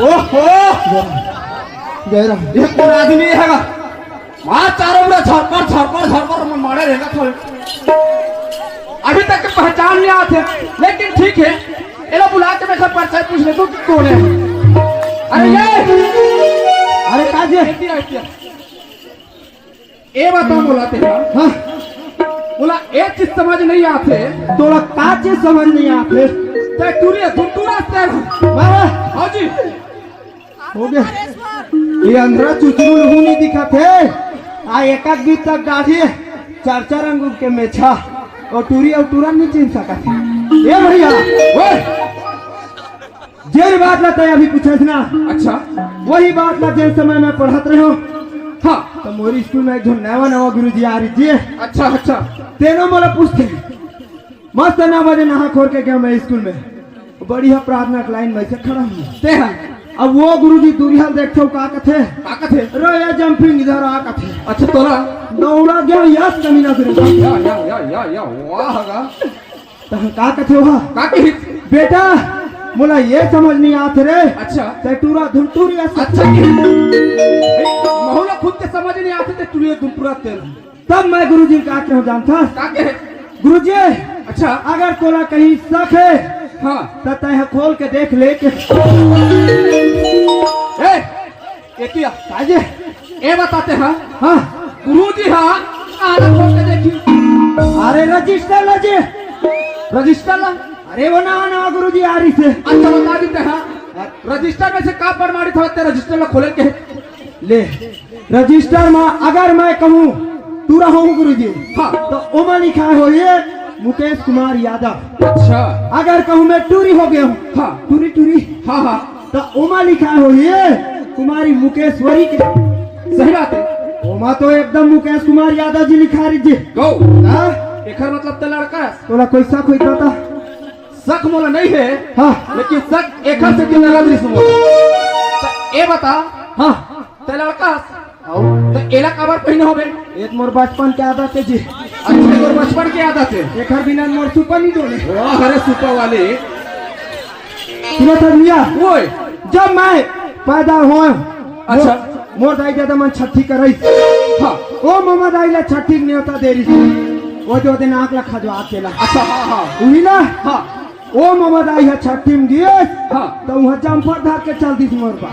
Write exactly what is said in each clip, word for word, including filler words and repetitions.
ओहो! जय राम। ये कोन आदमी हे गा? मार चारों मुड़ा झरपर, झरपर, झरपर, मन मारे रहेगा थोड़े। अभी तक के पहचान नहीं आते, लेकिन ठीक है, एला बुला के मैं परिचय पूछ लेता हूँ कि कौन है। अरे ये! अरे का जी? एती, एती। ए बता मोला तेरा। हाँ। मोला ए चीज समझ नहीं आते। तोला का चीज समझ नहीं आते? ते टूरी धुरटुरा तेरा। वाह, वाह। हाँ जी। हो गया। ये अंधरा चुचरू लहू नहीं दिखत हे। आ एक आध बीच तक दाढ़ी, चार चार अंगुर के मेछा, अउ टूरी अउ टूरा नहीं चिन्ह सकत हे। ए भैया, ओए! जेन बात ला तैं अभी पूछे ना, अच्छा। वही बात ला जेन समय मैं पढ़त रहे हो, हाँ। तो मोर स्कूल में एक झन नवा नवा गुरुजी आ रहिस जी। अच्छा, अच्छा। तेनो मोला पूछथे। मस्त नौ बजे नहा खोर के गया मैं स्कूल में। बढ़िया प्रार्थना के लाइन में से खड़ा हूँ। ते हा। अब वो गुरुजी दूरिहा देखथे, का कथे? का कथे? "रे, ये jumping इधर आ," कथे। अच्छा, तोला? दौड़ा गया, यस, कमीना से। या, या, या, या, या, वाह गा। तहन का कथे ओहा? का कही? "बेटा, मोला ये समझ नहीं आत रे।" अच्छा। ते टूरा धुन टूरी अस। अच्छा। ए, महू ला खुद के समझ नहीं आते ते टूरी धुन टूरा तेल। तब मैं गुरुजी का कहे जानता। का कहे? "गुरुजी, अच्छा। अगर तोला कहीं शक है, हाँ। तो तय खोल के देख ले के।" ए, एतिया, काजे? ए बताते हैं। हाँ। गुरुजी हाँ, आना खोल के देखी। अरे रजिस्टर ला जी। रजिस्टर ला? अरे वो नवा नवा गुरुजी आ रहिस हे। अच्छा बता देते हैं। रजिस्टर में से का प्रमाणित होते रजिस्टर ला खोले के? ले, रजिस्टर में अगर मैं कहूँ टूरा हूँ गुरुजी, हाँ। तो ओमा लिखा हो ये मुकेश कुमार यादव। अच्छा। अगर कहूँ मैं टूरी हो गया हूँ, हाँ। टूरी टूरी। हाँ, हाँ। त ओमा लिखाय होही कुमारी मुकेश्वरी के। सही बात हे। ओमा तो एकदम मुकेश कुमार यादव जी लिखाय रहिस हे। गौ। हाँ? एकर मतलब त लड़का हे। तोला कोई शक होई त बता। शक मोला नइ हे। हाँ। लेकिन शक एकर से कि लगा दृश्य मोला। त ए बता। हाँ। त लड़का हे। अउ? त एला काबर पहिने होबे? ए त मोर बचपन के आदत हे जी। अच्छा, तोर बचपन के आदत हे। एकर बिना मोर सुपा नइ डोले। वाह, अरे सुपा वाले। सुनत हस भैया? ओए। जब मैं पैदा होय, अच्छा। मोर, मोर दाई ददा मन छट्ठी करइस। हाँ। ओ ममा दाई ला छट्ठी के नेवता दे रहिस। वो जो दिन आँख ला खजवा के ला। अच्छा, हाँ, हाँ। उही ना? हाँ। ओ मोमदाई ह छट्ठी में गिस, हाँ। त उहाँ जम्फर धर के चल दिस मोर बा।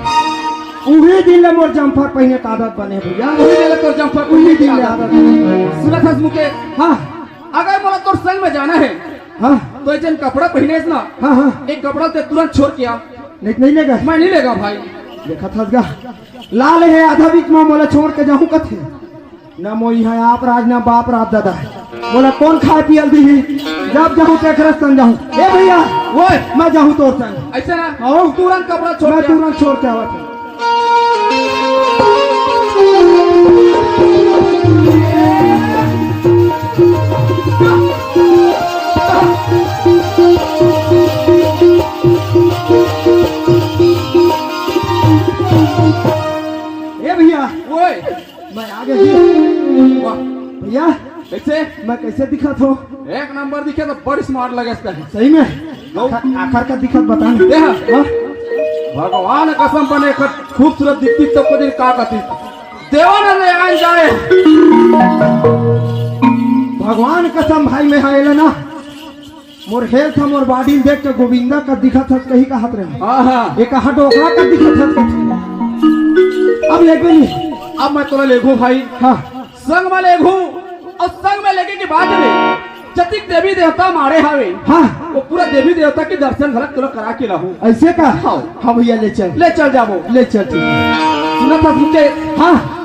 उही दिन ले मोर जम्फर पहिने के आदत बने भैया। उही दिन ले तोर जम्फर उही दिन ले आदत बने। सुनत हस मुकेश? हाँ। अगर मोला तोर संग में जाना है, हाँ। तो एक जन कपड़ा पहिने हस ना, हाँ, हाँ। एक कपड़ा ते तुरंत छोड़ के आ। नहीं, नहीं लेगा। मैं नहीं लेगा भाई। देखत हस गा, लाल है आधा बीच में मोला छोड़ के जाहूँ कथे। ना मोर इहाँ आप राज, ना बाप राज दादा। मोला कोन खाए पियल दिही? जब जाहूँ तेकरे संग जाहूँ। ए भैया, ओए। मैं जाहूँ तोर संग। ऐसे ना, आओ। तुरंत कपड़ा छोड़ मैं के। तुरंत छोड़ के आवत हूँ। ए भैया, ओए। मैं आ गया जी। वाह। भैया, कैसे? मैं कैसे दिखत हो? एक नंबर दिखे तो बड़ी smart लगे इसका। सही में? गौ- आखर, आखर का दिखत बता ना। देख। हाँ? भगवान कसम बने एक खूबसूरत दिखती तो को दिन का कहती। देवा न ले आन जाए। भगवान कसम भाई, मैं हाँ एला ना। मोर health ह, मोर body ल देख के गोविंदा कस दिखत हस कही कहत रहे। हाँ, हाँ। ये कहा डोकरा कस दिखत हस कथे। अब लेबे नहीं। अब मैं तोला लेगू भाई। हाँ। संग में लेगू अउ संग में लेगे के बाद में जतिक देवी देवता मारे हावे। हाँ। वो पूरा देवी देवता के दर्शन घलक तोला करा के लाहू। ऐसे का? हाँ। हाँ भैया, ले चल। ले चल जाबो। ले चल, ठीक है। सुनत हस मुकेश? हाँ।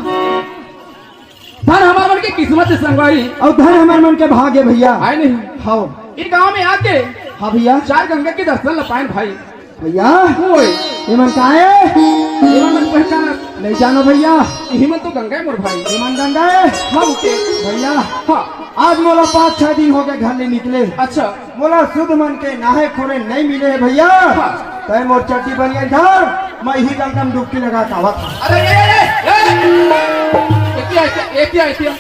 धन हमर मन के किस्मत हे संगवारी। अउ धन हमर मन के भाग हे भैया। आय नहीं। हव। ए गांव में आके हाँ भैया। चार गंगा के दर्शन ल पाएन भाई। भैया। ओए। एमन का हे? एमन मन पहचान। नहीं जानो भैया। इही मन तो गंगा हे मोर भाई। एमन गंगा हे? हाँ मुकेश। भैया। हाँ। आज मोला पाँच छह दिन हो गए घर ले निकले। अच्छा। मोला शुद्ध मन के नहाए खोरे नहीं मिले हे भैया। हाँ। तय मोर चड्डी बनियान धर, मैं इही गंगा में डुबकी लगा के आवत हूँ। अरे, ए, ए, ए, ए! एतिया, एतिया, एतिया, एतिया।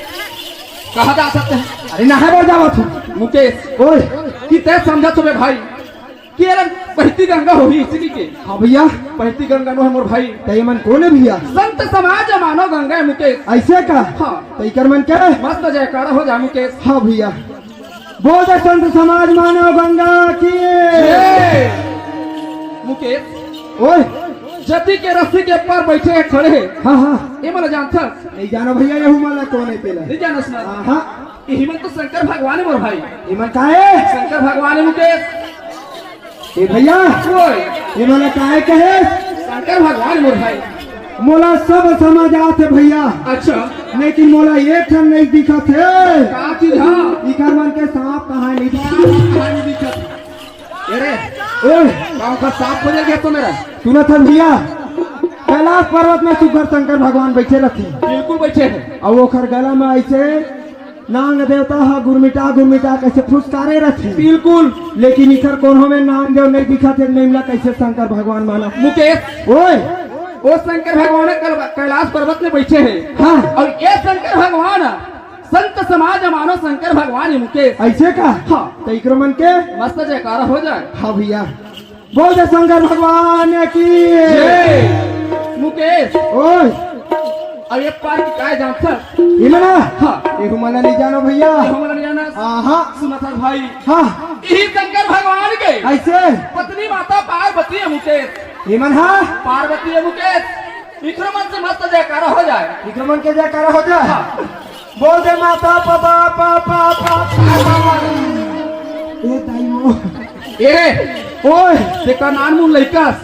कहाँ जा सकते हैं? अरे, नहाए बर जावत हूँ। मुकेश, ओए। कि तय समझत होबे भाई, कि अरे, बहती गंगा होही इसी के। हाँ भैया। बहती गंगा नो हे मोर भाई। तय मन कोन हे भैया? संत समाज मानो गंगा हे मुकेश। ऐसे का? हाँ। तय कर मन के? मस्त जयकारा हो जा मुकेश। हाँ भैया। बोल दे संत समाज मानव गंगा की। जय। मुकेश, ओए। जति के रस्सी के पार बैठे हे खड़े हे। हाँ, हाँ। ए मन जानथस? नहीं जानो भैया, ये मन ला कोन हे तेला? नहीं जानस ना? हाँ, हाँ। इही मन तो शंकर भगवान हे मोर भाई। इही मन का हे? शंकर भगवान हे मुकेश। ए भैया, ओए। ये मन ला का हे कहे? शंकर भगवान हे मोर भाई। मोला सब समझ आथे भैया। अच्छा। लेकिन मोला एक ठन नहीं दिखत हे। का चीज हे? इकर मन के सांप कहाँ नहीं दिखत? कहाँ नहीं दिखत? अरे, ओए। गाँव का सांप खोजे गया तो मेरा। सुनत हस भैया, कैलाश पर्वत में सुग्घर शंकर भगवान बैठे रथे। बिल्कुल बैठे हे। अउ ओखर गला में ऐसे नांग देवता ह गुरमिटा गुरमिटा कइसे फुसकारे रथे। बिल्कुल। लेकिन इखर कोनो में नांग देव नहीं दिखत हे, त एमला कइसे शंकर भगवान मानव? मुकेश, ओए। ओ शंकर भगवान कल-, कैलाश पर्वत में बैठे हे। हाँ। अउ ए शंकर भगवान संत समाज मानो शंकर भगवान हे मुकेश। ऐसे का? हाँ। त इकरो मन के मस्त जयकारा हो जाए। हाँ भैया। बोल दे शंकर भगवान की। जय। मुकेश। ओए। अब ये पार की काय जानथस? इमना? हाँ। ये हमला नहीं जानो भैया। ये हमला नहीं जानो? हाँ, हाँ। सुनत हस भाई। हाँ। इही शंकर भगवान के ऐसे? पत्नी माता पार्वती हे मुकेश। इमन हा? पार्वती हे मुकेश। इकरो मन से मस्त जयकारा हो जाए। इकरो मन के जयकारा हो जाए। हाँ। बोल दे माता पा, पा, पा, पा, पा, पा, पा। ए ताई वो। ए, ओए। तेकर नान मुन लइका अस।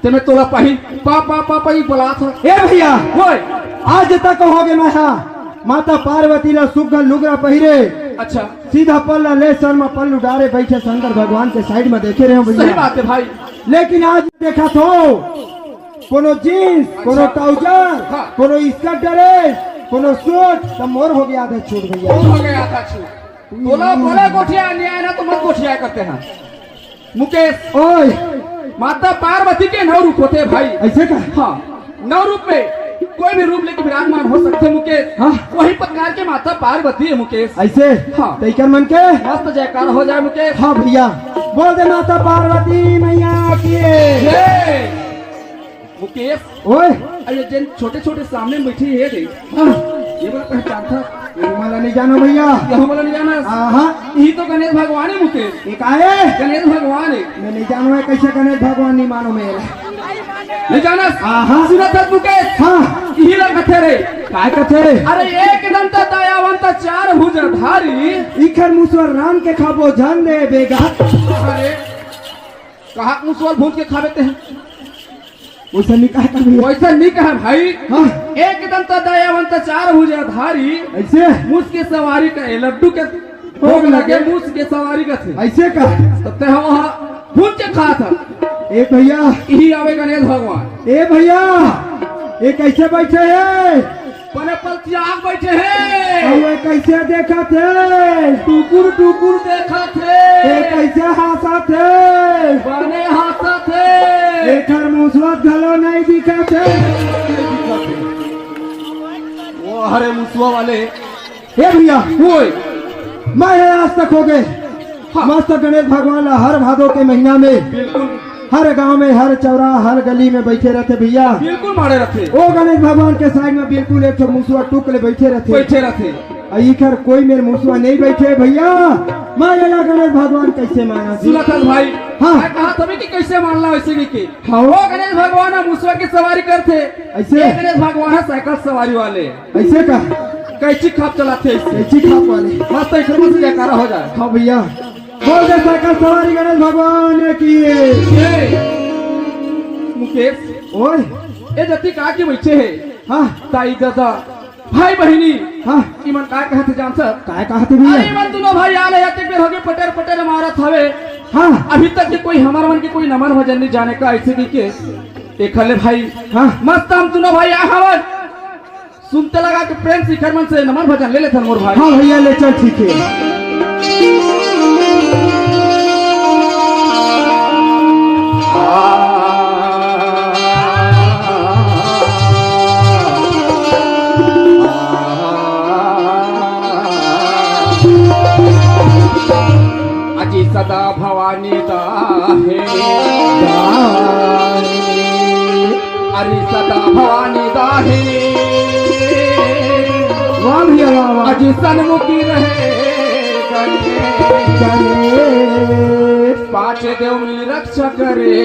ते में तोला पाही पा, पा, पा, पा, ई बोलात हे। ए भैया। ओए। आज तक हो गे मैं हा। माता पार्वती ला सुग्घर लुगरा पहिरे। अच्छा। सीधा पल्ला ले सर में पल्लू डारे बैठे शंकर भगवान के side में देखे रहे हो भैया। सही बात हे भाई। लेकिन आज देखत हो कोनो jeans, अच्छा। कोनो trouser, हाँ। कोनो skirt dress, कोनो suit, त मोर हो गे आधा छूट भैया। मोर हो गे आधा छूट। तोला बोले गोठिया नहीं आए ना तो मत गोठिया करते हैं। मुकेश, ओए। माता पार्वती के नौ रूप होते हैं भाई। ऐसे का? हाँ, नौ रूप में कोई भी रूप लेके विराजमान हो सकते हैं मुकेश। हाँ। वही प्रकार के माता पार्वती हे मुकेश। ऐसे? हाँ। त इकर मन के? मस्त जयकारा हो जाए मुकेश। हाँ भैया, बोल दे माता पार्वती मैया की। जय। मुकेश। ओए। अरे जेन छोटे छोटे सामने में बैठी हे रे। हाँ। ये वाला पहचानथस? ये मोला नहीं जानो भैया। ये मोला नहीं जाना। आहा। यही तो गणेश भगवान है मुकेश। ये का है? गणेश भगवान है। मैं नहीं जानो है, कैसे गणेश भगवान नहीं मानो मैं। नहीं जाना। आहा। सुना था मुकेश। हाँ। यही लग कथे रे। काय कथे रे? अरे एक दंत दयावंत चार भुज धारी। इखर मुसवा राम के खाबो जान दे बेगा। अरे कहा मुसवा भूज के खाबे ते हैं? वैसा नहीं कहा था भैया। वैसा नहीं कहा भाई। हाँ। एक दंत दयावंत चार भुज धारी। ऐसे? मूस के सवारी का, ये लड्डू के भोग भोग लगे। लगे, मूस के सवारी का थे। ऐसे का? तब ते हम वहाँ भूज के खा था। ए भैया। यही आवे गणेश भगवान। ए भैया, ये कैसे बैठे हैं? पने पलतियाक बैठे हे। अउ ये कैसे देखत हे? टुकुर टुकुर देखत हे। ये कैसे हंसत हे? बने हंसत हे। एकर मुसवा घलो नहीं दिखत हे। वो हरे मुसवा वाले। हे भैया, ओए। मैं हे आज तक हो गए। हाँ। मस्त गणेश भगवान ला हर भादो के महीना में बिल्कुल। हर गांव में, हर चौराहा, हर गली में बैठे रहते भैया। बिल्कुल माड़े रहते। ओ गणेश भगवान के साइड में बिल्कुल एक ठो मुसवा टुक ले बैठे रहते। बैठे रहते। आ इखर कोई मेर मुसवा नहीं बैठे भैया। मैं एला गणेश भगवान कैसे माना जी? सुना था भाई। हाँ। मैं कहा तभी कि कैसे मानला वैसे भी के। हाँ। वो गणेश भगवान ह मुसवा की सवारी करते। ऐसे? ये गणेश भगवान है साइकिल सवारी वाले। ऐसे का? कैची खाप चलाते हैं इससे। कैची खाप वाले। मस्त इखर मस्त जयकारा हो जाए। हाँ भैया। बोल दे साइकिल सवारी गणेश भगवान की। ए, मुकेश, ओए। ए जति का के बैठे हे? हाँ। ताई दादा, भाई बहिनी, हाँ। इमन का कहत हे जानत? काय कहत हे भैया? अरे इमन दुनो भाई आले हे, अतेक बेर होगे पटेर पटेर मारत हवे। हाँ। अभी तक के कोई हमर मन के कोई नमन भजन नहीं जाने का ऐसे की के। एक हले भाई, हाँ। मस्त हम दुनो भाई आ हवन। सुनते लगा के प्रेम शिखर मन से नमन भजन ले लेथन मोर भाई। हाँ भैया, ले चल, ठीक है। अजी सदा भवानी दा हे। अरे सदा भवानी दाहिनी। वाह भैया, वाह, वाह। अजी सन्मुखी रहे गणेश। गणेश। पाछे देव मिल रक्षा करे।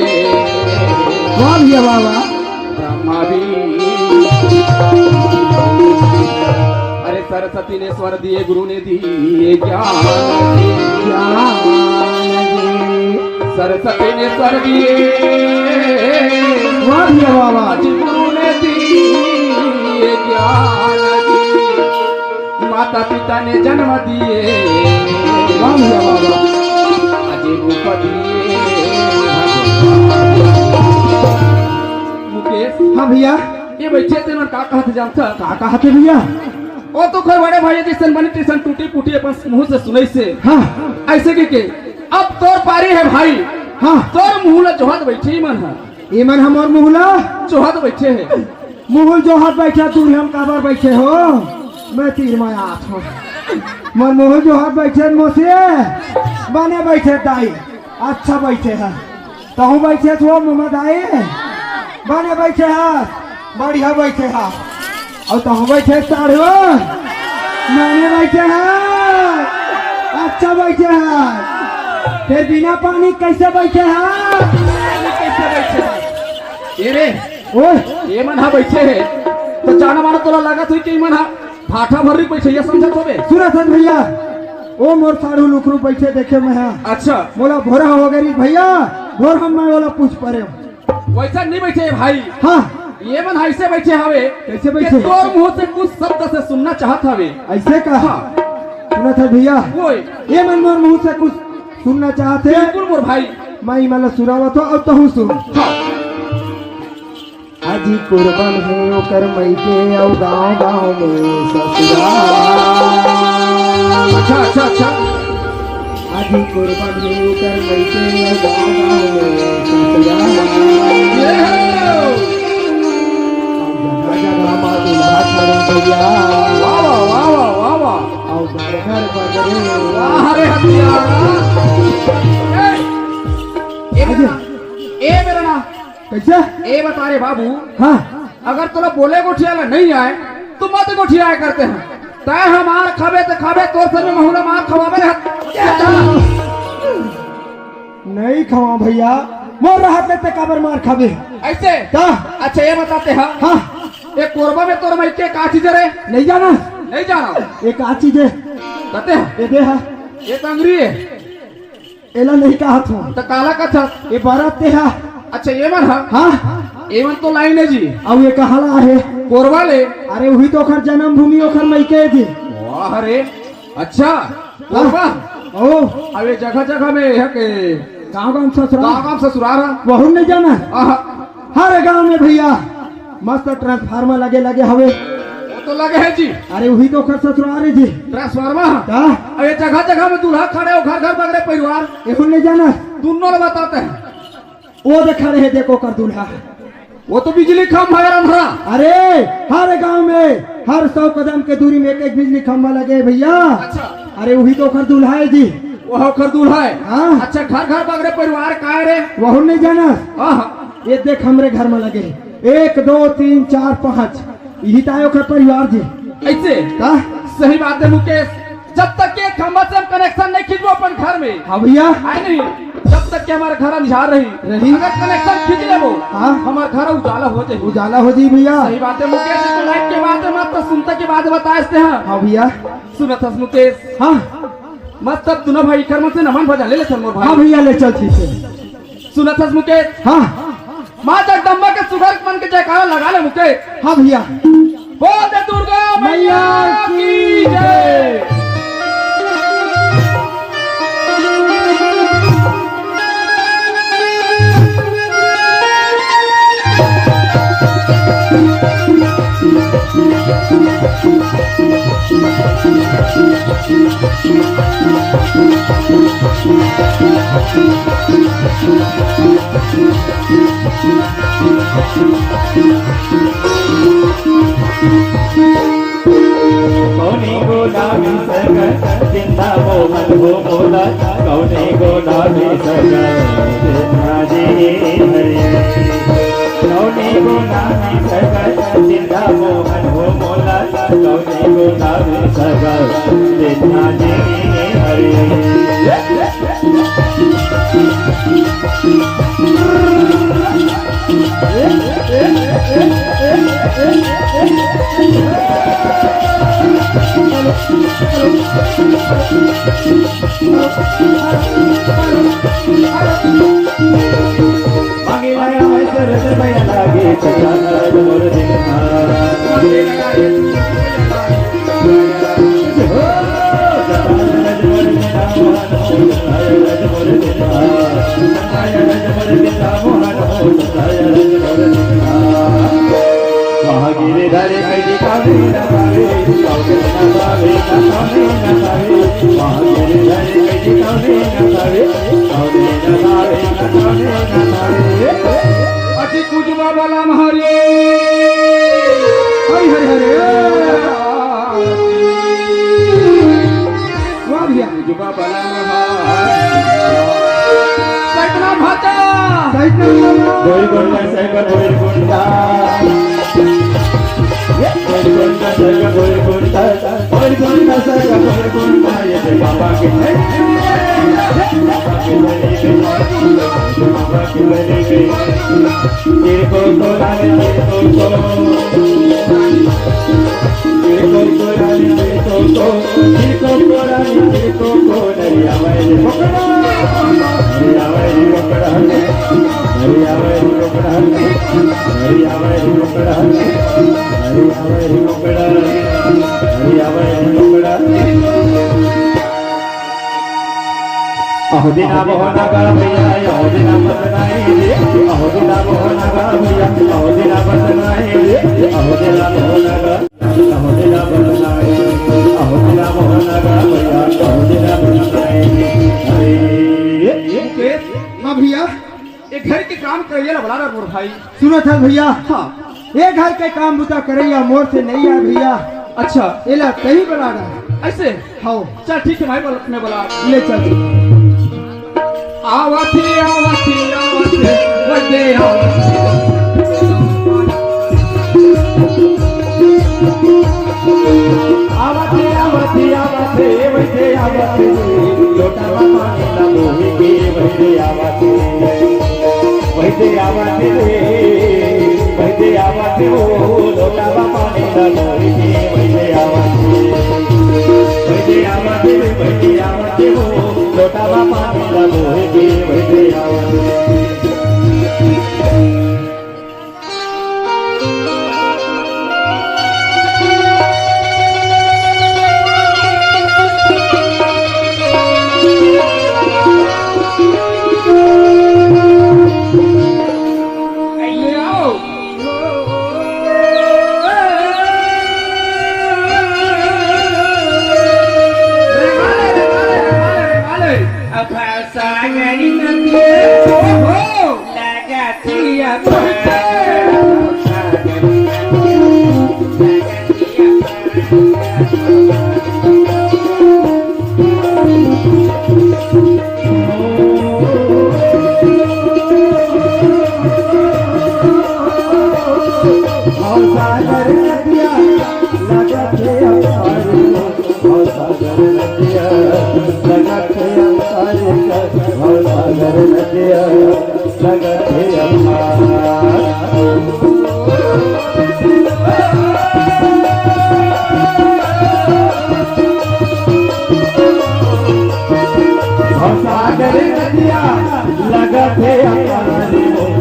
वाह भैया, वाह, वाह। ब्रह्मा भी। अरे सरस्वती ने स्वर दिए, गुरु ने दिए ज्ञान। ज्ञान दिए। सरस्वती ने स्वर दिए। वाह भैया, वाह, वाह। अजी गुरु ने दिए ज्ञान दिए। माता पिता ने जन्म दिए। वाह भैया, वाह, वाह। अजी रूप दिए। मुकेश। हाँ भैया। ये बैठे ते मन का कहत जानत? का कहत हे भैया? ओ तो घर बड़े भाई जैसन बने तैसन टूटी फूटी अपन मुंह से सुनई से। हाँ। ऐसे के, के अब तोर पारी है भाई। हाँ। तोर मुंह ला जोहत बैठे ही मन है। ये मन हमर मुंह ला जोहत बैठे है। मुंह जोहत बैठे, तू हम काबर बैठे हो? मैं तीर में आत हूँ। मन मुंह जोहत बैठे मोसे, बने बैठे दाई। अच्छा बैठे है। तहूँ बैठे हो मुमा दाई, बने बैठे हस, बढ़िया बैठे हस। अउ तहूँ बैठे साढ़ू, बने बैठे हस, अच्छा बैठे हस। फिर बिना पानी कैसे बैठे हस? कैसे बैठे हस? ए रे, ओए। ए मन हा बैठे हे, तो जाना माना तोला लागत होही कि मन हा भाठा भर्री बैठे, ये समझत होबे? सुना सन भैया, ओ मोर साढ़ू लुकरू बैठे देखे मैं हा। अच्छा। मोला भोरा हो गई भैया, भोर हम मैं वाला पूछ परे। वैसा नहीं बैठे हे भाई। हाँ। ये मन हा ऐसे बैठे हवे। कैसे कि बैठे? तोर मुंह से कुछ शब्द से सुनना चाहत हवे। ऐसे का? हाँ। सुना था भैया। ओए। ये मन मोर मुंह से कुछ सुनना चाहत हे। बिल्कुल मोर भाई। मैं इमन ला सुनावत हूँ, अब तहूँ सुन। हाँ। अजी कुर्बन हे ओकर मइके अउ गाँव गाँव में ससुराल। अच्छा, अच्छा, अच्छा। अजी कुर्बन हे ओकर मइके अउ गाँव गाँव में ससुराल। ये हो। अउ जगह जगह मा दूल्हा खड़े भैया। वाह, वाह, वाह, वाह, वाह, वाह। अउ घर घर बजरे। वाह रे हथियार। ए, ए मेरा ना, ए मेरा ना। कैसे? ए बता रे बाबू। हाँ। अगर तोला बोले गोठियाला नहीं आए, तो मत गोठियाया करते हैं। तैं ह मार खाबे त खाबे, तोर संग में महूं ला मार खवाबे। हत्या। नहीं खवा भैया, मोर रहत ले तैं काबर मार खाबे? ऐसे? का? अच्छा, ये बताते हैं। हाँ। ये कोरबा में तोर मइके का चीज रे? नहीं जाना। नहीं जाना। ये का चीज हे? कहते हैं। ये दे हा। ये टंगरी हे। एला नहीं कहत हूँ। त काला कथस? ये बरत ते हा। अच्छा, ये मन हा? हाँ। ये मन तो लाइन हे जी। अउ ये कहाँ ला हे? कोरबा ले। अरे, उही तो ओखर जन्मभूमि, ओखर मइके हे जी। वाह रे। अच्छा, कोरबा? ओ। अब ये जगह जगह में ये के गाँव गाँव ससुराल। गाँव गाँव ससुराल हे। वहू नहीं जाना? आहा। हर गाँव में भैया मस्त ट्रांसफार्मर लगे लगे हवे। वो तो लगे हे जी। अरे, उही तो ओखर ससुराल हे जी। ट्रांसफार्मर? हाँ। अब ये जगह जगह में दूल्हा खड़े हो, घर घर बगरे परिवार। एहू नहीं जाना? दोनों ला बताते हैं। वो दे खड़े हे, देखो ओकर दूल्हा। वो तो बिजली खंभा हे रंधरा। अरे, हर गांव में, हर सौ कदम के दूरी में एक एक बिजली खंभा लगे हे भैया। अच्छा। अरे, उही तो ओकर दूल्हा हे जी। वो ओकर दूल्हा हे। हाँ। अच्छा, घर घर बगरे परिवार काय रे? वहू नहीं जाना। हाँ, हाँ। ये देख, हमरे घर में लगे हे। एक, दो, तीन, चार, पाँच। इही ताय ओकर परिवार जी। ऐसे? का? सही बात हे मुकेश, जब तक ये खंभा से हम कनेक्शन नहीं खींचबो अपन घर में। हाँ भैया। आय नहीं, जब तक के हमर घर अंधियार रही, रही। अगर कनेक्शन खींच लेबो, हाँ। हमर घर उजाला हो जाही। उजाला हो जाही भैया। सही बात हे मुकेश, तो लाइट के बात हे, मत तो सुनता के बात बताए थे, हाँ। हाँ भैया। सुनत हस मुकेश? हाँ। मस्त अब दोनों भाई कर मन से नमन भजन ले ले चल मोर भाई। हाँ भैया, ले चल, ठीक हे। सुनत हस मुकेश? हाँ। माँ जगदम्बा के सुघर मन के जयकारा लगा ले मुकेश। हाँ भैया। बोल दे दुर्गा मैया की जय। कौनी गोदामी सगर जिंदा मोहन हो मोला, कौनी गोदामी सगर जिंदा जी हरे। कौनी गोदामी सगर जिंदा मोहन हो मोला, कौनी गोदामी सगर जिंदा जी हरे। अति कुजवा बलम हरे। हरि हरि हरे। वाह भैया। कुजवा बलम हरे। सैतना भाटा। सैतना भाटा। गोलगोंडा सैकल गोलगोंडा। गोलगोंडा सैकल गोलगोंडा। गोलगोंडा सैकल गोलगोंडा। ये बाबा के, बाबा के बने के, बाबा के बने के। तेरे को तो रानी, तेरे को तो। तेरे को तो रानी, तेरे को तो। तेरे को तो रानी, तेरे को तो। नरिया वाली पकड़ा, नरिया वाली पकड़ा, नरिया वाली पकड़ा, नरिया वाली पकड़ा, नरिया वाली पकड़ा, नरिया वाली पकड़ा। अहो दिना मोहना गा भैया, अहो दिना बसनाई रे, अहो दिना मोहना गा भैया, अहो दिना बसनाई रे, अहो दिना मोहना गा, अहो दिना बसनाई, अहो दिना मोहना गा भैया, अहो दिना बसनाई रे। हाँ भैया। ये घर के काम करिए ला बड़ा रे मोर भाई। सुनत हस भैया? हाँ। ये घर के काम बुता करइया मोर से नहीं आय भैया। अच्छा। एला तहीं बला रहा। ऐसे? हाँ। चल ठीक हे भाई, बोल, मैं बला। ले चल। आवत हे, आवत हे, आवत हे, बदे आवत हे। आवत लोटा म पानी ला बोहे के बहिरे आवत हे, बहिरे आवत हे रे, बहिरे आवत हे वो, लोटा म पानी ला बोहे के बहिरे आवत हे, बहिरे आवत हे रे, बहिरे आवत हे वो, लोटा म पानी ला बोहे के बहिरे आवत हे। भवसागर नदिया लगत हे अपार,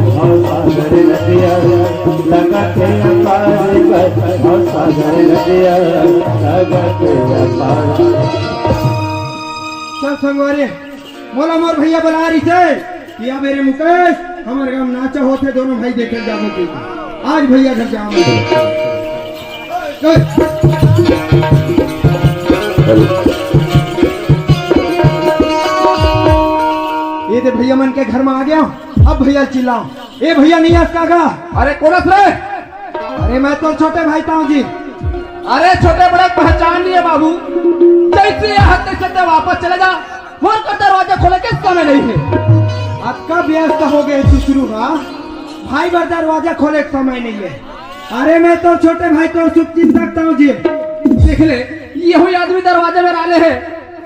भवसागर नदिया लगत हे अपार, भवसागर नदिया लगत हे अपार। चल संगवारी, मोला मोर भैया बला रहिसे कि "आ मेरे मुकेश, हमर गांव नाचा होथे, दोनों भाई देखे जाबो" कहिके। आज भैया घर जावत हे। ये दे भैया मन के घर में आ गया। अब भैया चिल्लाओ, "ए भैया, नहीं आस का गा?" अरे कोन अस रे? अरे मैं तो छोटे भाई ताऊ जी। अरे छोटे बड़े पहचान नहीं है बाबू, जैसे ये हाथ से वापस चले जा। मोर कर दरवाजा खोले के समय नहीं है। अतका व्यस्त हो गए सुसरू हा, भाई बर दरवाजा खोले के समय नहीं है। अरे मैं तो छोटे भाई तो शुभ चिंतक ताऊ जी। देख ले, ये हुई आदमी दरवाजा में राले है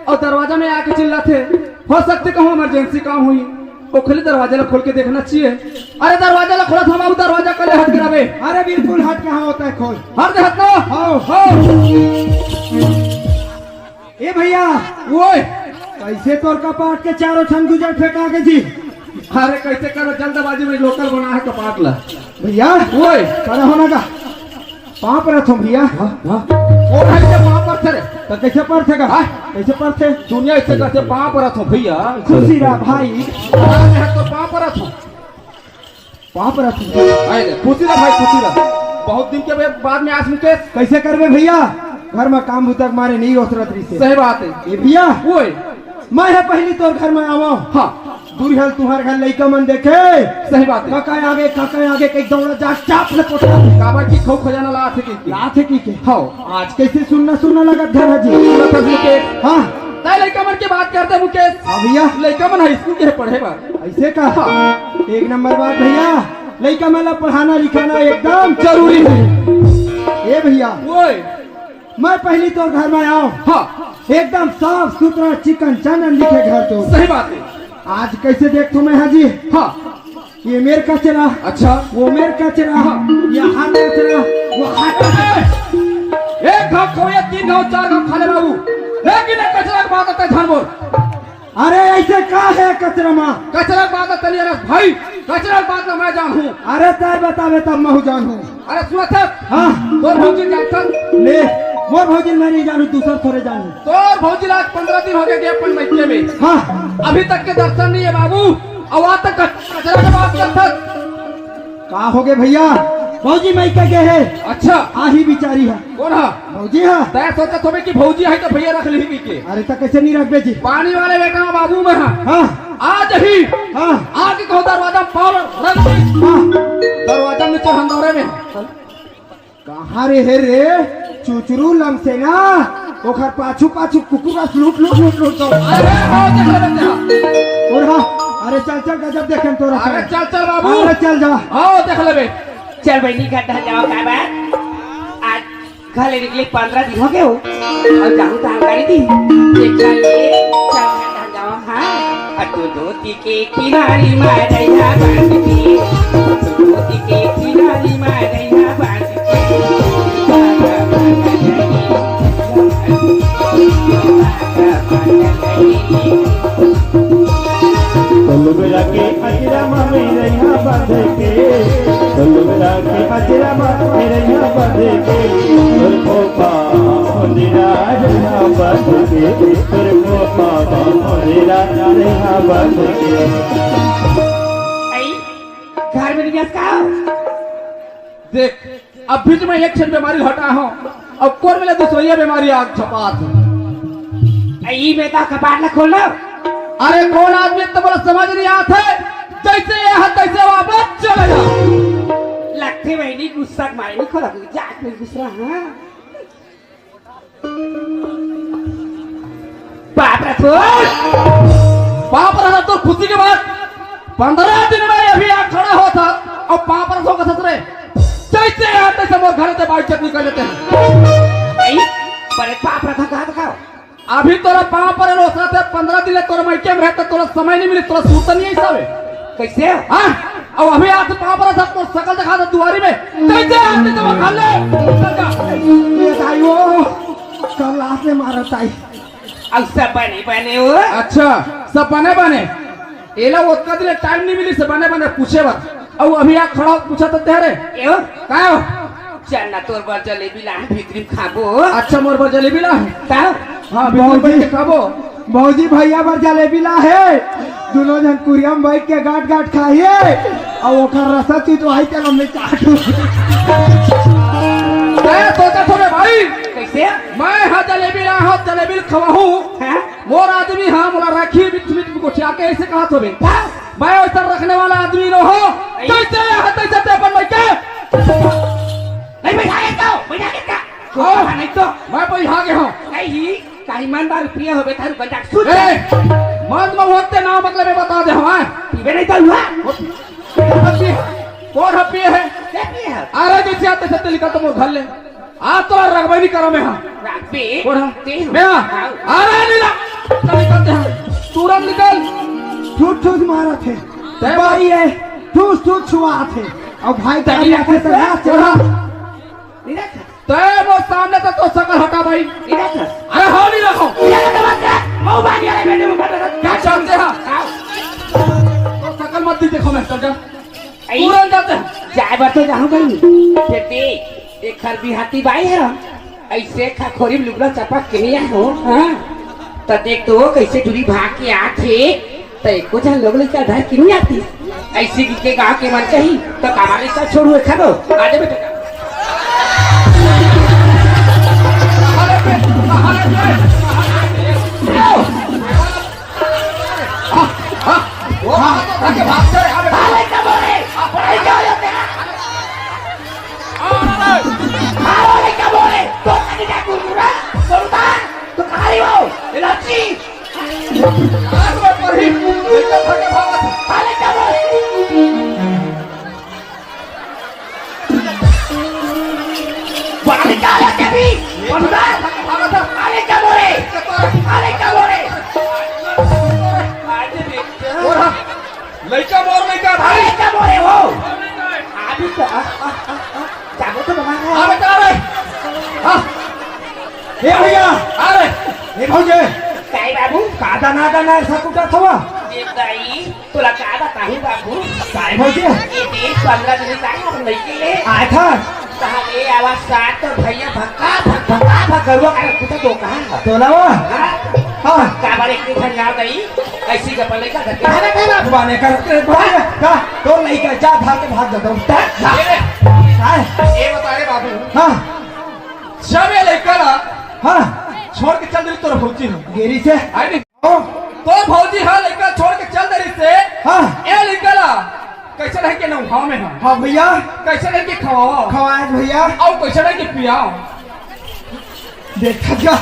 और दरवाजा में आके चिल्लाथे। हो सकथे कहूँ इमरजेंसी काम हुई, ओखले दरवाजा ला खोल के देखना चाहिए। अरे दरवाजा ला खोलत हँव बाबू, दरवाजा कले हट के रहे। अरे बिल्कुल हट के, हाँ होता है खोल। हट दे हट ना। हाँ। हाँ। ए भैया, ओए। कैसे तोर कपाट के चारों ठन गुजर फेंका के जी? अरे कैसे करो, जल्दबाजी में लोकल बना है कपाट ला। भैया, ओए। खड़ा होना का? पाँव परत हँव भैया। वाह, वाह। ओ भाई के पाँव परथे रे। त कैसे परथे का? हाँ? कैसे परथे? दुनिया ऐसे कहते पाँव परत हँव भैया। खुशी रहा भाई। आज है तो पाँव परत हँव। पाँव परत हँव। आए रे, खुशी रहा भाई, खुशी रहा। बहुत दिन के बे-, बाद में आस मुकेश। कैसे करबे भैया? घर में काम बुता के मारे नहीं ओसरत रहिसे। सही बात है। ए भैया। ओए। मैं ह पहिली तोर घर में आवँव। हाँ। दूरिहा ले तुँहर घर लइका मन देखे। सही बात है। काका आगे, काका आगे, कहिके दौड़ा जा, चाप ले पोटा। काबर कि खऊ खजाना लात हे कहिके। लात हे कहिके। हाँ। आज कैसे सुन्ना सुन्ना लगत घर हे जी। सुनत हस मुकेश? हाँ। तैं लइका मन के बात करत हस मुकेश। हाँ भैया। लइका मन हाई स्कूल के हे पढ़े बर। ऐसे का? हाँ। एक नंबर बात भैया, लइका मन ला पढ़ाना लिखाना एकदम जरूरी है। ए भैया। ओए। मैं पहिली तोर घर में आवँव। हाँ। एकदम साफ सुथरा चिकन चनन दिखे घर तो। सही बात है। आज कैसे देखथँव मैं हा जी? हाँ। ये मेर कचरा। अच्छा। वो मेर कचरा। हाँ। ये हाथ कचरा, वो हाथ कचरा। एक घाव खाओ या तीन घाव, चार घाव खा ले बाबू, लेकिन ये कचरा के बात आते ध्यान बोल। अरे ऐसे का है कचरा मा? कचरा के बात तनी अरे भाई, कचरा के बात मैं जानहूँ। अरे तैं बताबे तब महूँ जानहूँ। अरे सुनत हस? हाँ। तोर भौजी जानथस? ले, मोर भौजी मैं नहीं जानहूँ, दूसर थोरे जानहूँ। तोर भौजी ला आज पंद्रह दिन हो गए अपन मइके में। हाँ। अभी तक के दर्शन नहीं है बाबू। अउ आज तक कचरा के बात करथस। का हो गए भैया? भौजी मइके गे हे। अच्छा। आही बिचारी हे। कोन हा? भौजी हा। तैं सोचत होबे कि भौजी हे तो भैया रख लिही के। अरे त कैसे नहीं रखबे जी? पानी वाले बेटा बाबू मैं हा। हाँ। आज ही। हाँ। आके कहूँ दरवाजा में पाँव रख। हाँ। दरवाजा में चढ़ हंदौरे में। कहाँ रे हे रे? चुचरू लमसेना, ओखर पाछू पाछू कुकुर अस लूट लूट लूट लूट दौड़। अरे हो देख ले बेटा। और हाँ, अरे चल चल गजब देखेन तोर हा। अरे चल चल बाबू। अरे चल जा। हो देख लेबे। चल बहिनी घर ढल जाओ का बात? आज घर ले निकले पंद्रह दिन हो गए हो। अउ जाहूँ त हंकारी दी। चल ले, चल मैं तहन जावं, हाँ। आ तू धोती के किनारी मा रहिहा बांध के, तू धोती के किनारी मा रहिहा बांध के। कलुगरा के अजरा मा मैं रहिहा बांध के, कलुगरा के अजरा मा मैं रहिहा बांध के, तोर खोपा मोर निराज रहिहा बांध के, तोर खोपा मोर निराज रहिहा बांध के। आई, घर में नहीं गया का? देख, अभी तो मैं एक ठन बीमारी हटा हूँ, अब कोन मेला दूसरइया बीमारी आके झपात हे। ई में का कपाट ला खोल लो। अरे कोन आदमी तो मोला समझ नहीं आत हे, जैसे ये है तैसे वापस चले जा। लगथे बहिनी गुस्सा के मारे नहीं खोला, जा कोई दूसरा, हाँ। बाप रे, तू। बाप रे, तो खुशी के बात। पंद्रह दिन में अभी आ खड़ा होत हे अउ बाप रे, तो कसत रे। जैसे यहाँ तैसे मोर घर ते बाइक चटनी कर लेते हैं। नहीं, बड़े बाप रे, कहा दिखाओ। अभी तोला बाप रे, लो साथे पंद्रह दिन ले तोर मायके में रहे त तोला समय नहीं मिली, तोला सूरत नहीं आई सावे। कैसे? हाँ? अब अभी आज बाप रे, सब तोर सकल दिखा दे दुआरी में। जैसे यहाँ तैसे मोर घर ले। ये दाई वो, कल लात ले मारा ताई। अब सब बने बने हो। अच्छा, सब बने बने। एला ओतका दिन टाइम नहीं मिली से बने बने पूछे बर। अउ अभी आ खड़ा होके पूछत हे रे। एहो। का हो? चल ना तोर बर जलेबी ला, भीतरी में खाबो। अच्छा, मोर बर जलेबी ला? का? हाँ, भीतरी में भौजी। बैठ के खाबो। भौजी भैया बर जलेबी ला हे। दुनों झन कुरिया में बैठ के गांठ गांठ खाही। अउ ओकर रसा चुचवाही तेला मैं चाटू। मैं सोचत हों रे भाई। कैसे? मैं हा जलेबी ला हूँ, जलेबी खवाहूँ। हाँ? मोर आदमी हा, मोला रखी बिच बिच में गोठिया के ऐसे कहत होबे। हाँ? मैं वैसा रखने वाला आदमी नो हों। नहीं। जैसे है तैसे ते अपन बैठ के। नहीं बैठा के तो, बैठा के का? हाँ। नहीं तो। मैं बैठा के हूँ। नहीं, कहीं मन बार पिए होबे थारू बंदा सुत ए, जा। मन में होते ना मतलब ये बता दे हमारे। पीबे नहीं तो हुआ। वो पी-, वो पी-, कौन है पिए है? क्या पिए है? अरे जैसे आते सत्य लिखा तो वो घर ले। आज तो रगबे नहीं करा मैं हाँ। रगबे? कौन है? ते हो। मैं हाँ। हाँ। अरे नहीं ना। चल निकलते हैं। तुरंत निकल। ठूस ठूस मारा थे। तय भाई है। ठूस ठूस छुआ थे। अब भाई तय गाड़ी नहीं आते तो रखते। ना चढ़ा। नहीं रखते। तय वो सामने से तो सकल हटा भाई। नहीं रखते। अरे हो नहीं रखो। नहीं रखते मत कर। मऊ बानी वाले बेटे को मत रख। क्या चलते हैं? हाँ। तो सकल मत दी देखो मैं, चल जा। आई, तुरंत जाते हैं। जाए बर तो जाहूं कहीं। बेटी, एकर बिहाती बाई हे, ऐसे खखोरी में लुगड़ा चपक के नहीं आए हो, हाँ? त देख तो कैसे टुरी भाग के आत हे, त एको झन लोग लइका धर के नहीं आती। ऐसे कि के गाँव के मन कही, त कामा लइका छोड़ू एखर हो। आ जा बेटा। अरे बे-, अरे बे-, अरे बे-, बालिका लगे भी, पंद्रह, बालिका बोले, बालिका बोले। लइका मोर लइका भाई। बालिका बोले हो। अभी तो, आ, आ, आ, आ, जागो तो बना रहा है। अबे का रे? हाँ। ए भैया। अरे। ए भौजी। काई बाबू? का दाना दाना ऐसा कुटा थवा? ए दाई। तोला का बताहूँ बाबू? काय भौजी? ये दिन पंद्रह दिन का हम लइके आए था। तहले आवाज साथ तो भैया भक्का भक भक्का भक गरुआ का कुत्ता तो कहाँ है? तोला वो? हाँ? हाँ। का बार एक दिन घर जाओ गई, ऐसी गप्पा लइका घर के बारे में बात बाने करते बारे का तो लइका जा भाग के भाग जाता हूँ। जा। ये, काय? ये बता रे बाबू। हाँ। जब ये लइका ना हाँ। छोड़ के चल दिली तोर भौजी हो। गेरी से। आई नहीं। ओ, तोर भौजी हा लइका छोड़ के चल दे रहिस हे। हाँ। ए लइका ला कैसे रह के नहावा में हा? हाँ भैया। कैसे रह के खवावा? खवाए भैया। अउ कैसे रह के पियावा? देखा क्या?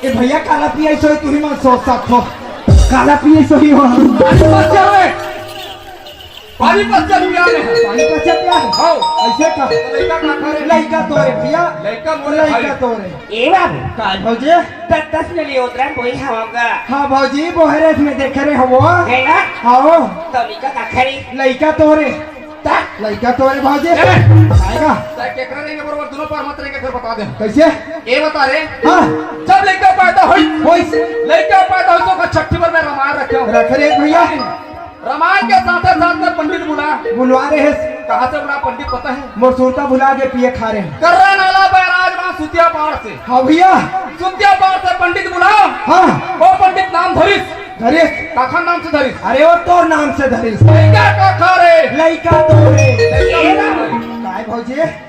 ए भैया काला पिया सोई तू ही मत सोच सकत हो। काला पिया सोई हो। अरे मत कर रे। पानी पच्चा पिया में है। पानी पच्चा पिया में? हाँ। ऐसे का? तो लइका का करे? लइका तोरे भैया। लइका मोरे लइका भाई। तोरे। ए बाबू। काय भौजी? दस दस मिनट ले ओदरा बोई हवा का। हाँ भौजी, बोहरे में देखे रे हवो। है ना? हाँ। तो लइका का करे? लइका तोरे। ता? लइका तोरे भौजी। ए! आएगा। तै केकरा नहीं बरोबर दोनों पार मत रहेंगे, फिर बता दे। कैसे? ये बता रे। हाँ। जब लइका पैदा होई। होई। लइका पैदा होई तो का छठी भर में रमार रखे हो। रख रे भैया। रमार के साथे साथ में पंडित बुला। बुलवा रहे हैं। कहाँ से बुला पंडित पता है? मोर सुरता भुला के पिए खा रहे हैं। कर्रा नाला बैराज माँ सुतिया पार से। हाँ भैया। सुतिया पार से पंडित बुलाओ। हाँ। वो पंडित नाम धरिस। धरिस। काखा नाम से धरिस। अरे वो तोर नाम से धरिस। लइका काखा रे। लइका तोरे। लइका तोरे। काय भौजी?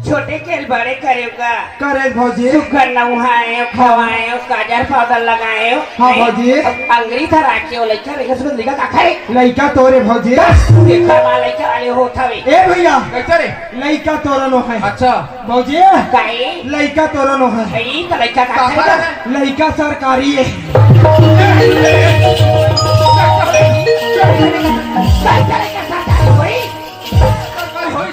छोटे के बड़े करेगा। करे भौजी। सुखर नहाए, खवाए, काजर पाउडर लगाए। हाँ भौजी। अंगरी धरा के वो लइका, लइका सुखर लइका काखा रे। लइका तोरे भौजी। देखा मा लइका आले होत हवे। ए भैया। कैसे रे? लइका तोरा नो है। अच्छा। भौजी। काई? लइका तोरा नो है। ई तो लइका काखा रे। लइका सरकारी है। लइका, लइका सरकारी होई। सरकारी होई।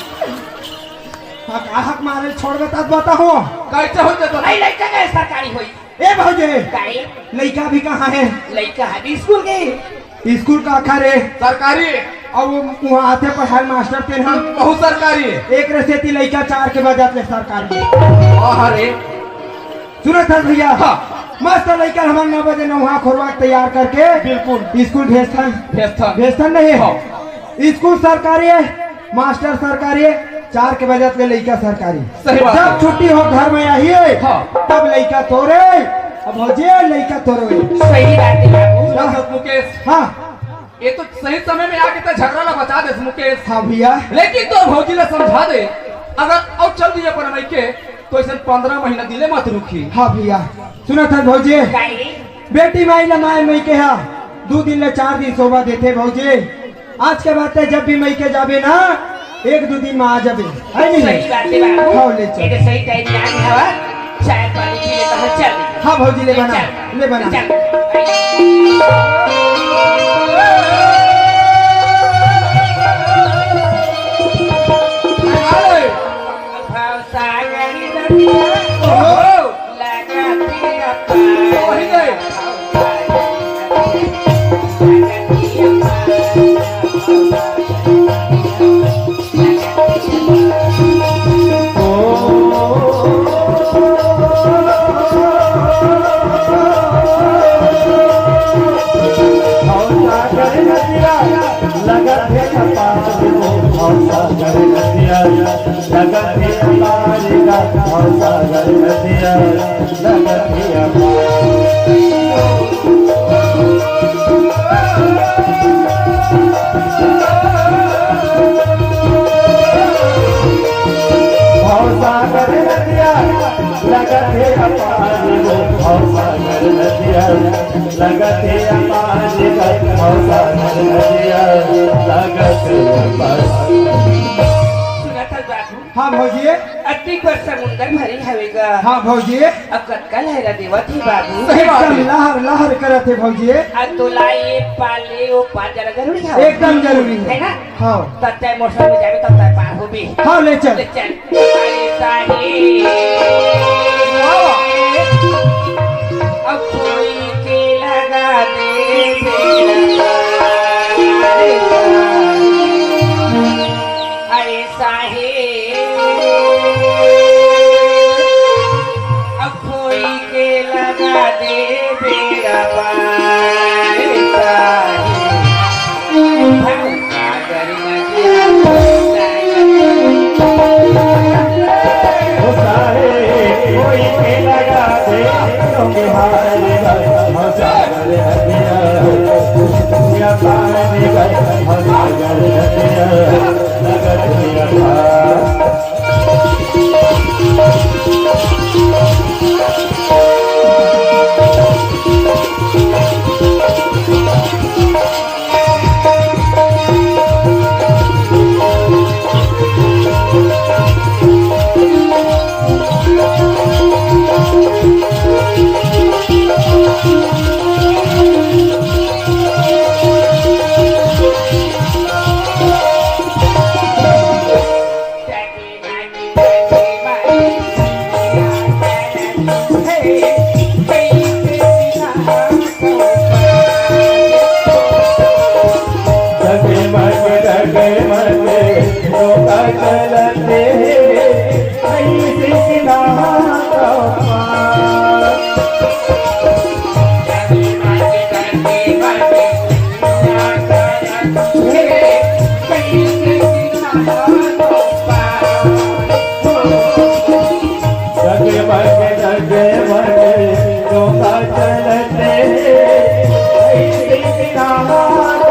हाँ, का हक मारे छोड़ बता, बता हो। कैसे हो जाता? नहीं, लइका का सरकारी होई। ए भौजी। काई? लइका भी कहाँ है? लइका है भी स्कूल गए। स्कूल काखा रे? सरकारी। अब वो वहाँ आते पढ़ाई मास्टर तेन हम। बहुत सरकारी है। एक रे सेती लइका चार के बजात ले सरकारी। वाह रे। सुनत हस भैया? हाँ। मस्त लइका हमन नौ बजे नौहा खोरवा के तैयार करके बिल्कुल। स्कूल भेजथन। भेजथन। भेजथन नहीं? हाँ। स्कूल सरकारी है, मास्टर सरकारी है, चार के बजे ले लइका सरकारी। सही बात जब है। छुट्टी हो घर में आही, हाँ। तब लइका तोरे, अब भौजी लइका तोरे। सही बात है बाबू। हाँ। मुकेश। हाँ। ये तो सही समय में आके तो झगड़ा ला बचा देस मुकेश। हाँ भैया। लेकिन तोर भौजी ला समझा दे, अगर अउ चल दिए अपन मइके, तो ऐसे पंद्रह महीना दिले मत रुकी। हाँ भैया, सुनत हस भौजी? काई? बेटी माई ला माय मइके हा दू दिन ले चार दिन सोभा देथे भौजी। आज के बाद ते जब भी मइके जाबे ना, एक दू दिन में आ जाबे, है नहीं? सही बात है बाबू। हाँ, ले चल। ये तो सही टाइम पे आ गया हवा। चाय पानी पी लेता हूँ, चल। हाँ भौजी, ले बना, चल। ले बना। चल। भवसागर नदिया ओहो। लगत हे अपार। वही गए। भवसागर नदिया लगत हे अपार वो, भवसागर नदिया लगत हे अपार वो, भवसागर नदिया लगत हे अपार। सुनत हस बाबू? हाँ भौजी। अतिक बड़ समुंदर भरे हवे गा। हाँ भौजी। अब कतका लहरा देवत हे बाबू। सही बात है। एकदम लहर लहर करत हे भौजी। अब तोला ये पाले वो पार जाना जरूरी है। एकदम जरूरी है। है ना? हाँ। तब तय मौसम में जावे तब तय पार होबे। हाँ, ले चल। ले चल। अरे साहेब। वाह, वाह। अब कोई के लगा दे बेड़ा पार। अरे साहेब। अरे साहेब, अब कोई के लगा दे बेड़ा पार साहेब। सागर नदिया ओ साहेब, कोई के लगा दे, तुम हार गए, ओ सागर नदिया, या पार गए, ओ सागर नदिया। चलते ऐसे बिना पार।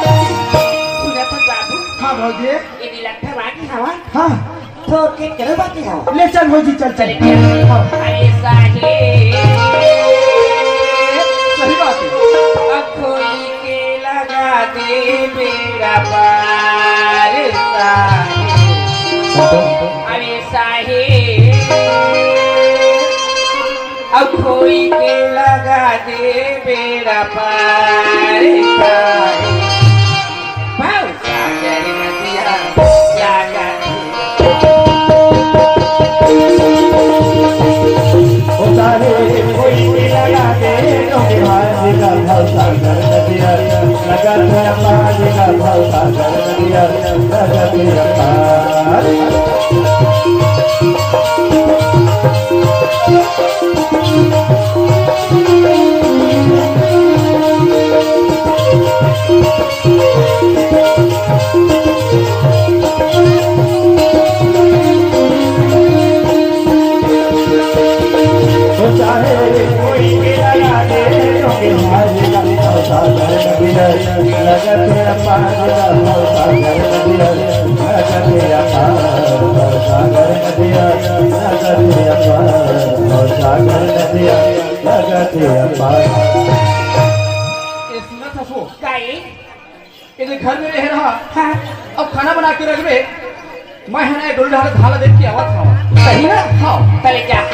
सुनत हस बाबू? हाँ भौजी। ये दिलट्ठा बाकी हवा? हाँ। तो के करे बाकी हवा? ले चल भौजी, चल, चल। चल, चल। हाँ। अरे साहेब। सही बात है। अब कोई के लगा दे बेड़ा पार साहेब। अरे साहेब, अब कोई के लगा दे बेड़ा पार साहेब। भव सागर नदिया लगा दे। ओ साहेब, कोई के लगा दे, तो के भाई का भव सागर नदिया लगा दे, पार का भव सागर नदिया लगा दे, पार। तो चाहे कोई के लगा दे, तो के भाई का भव सागर नदिया लगा दे, पार का भव सागर नदिया लगा दे, पार भव सागर नदिया लगा दे, पार भव सागर नदिया लगा दे, पार। ए, सुनत हस वो? काई? ए, घर में रहे रहा। हाँ। अब खाना बना के रखबे। मैं है ना, डोल ढाल धाला देख के आवत हवा। सही ना? हाँ। तले जा।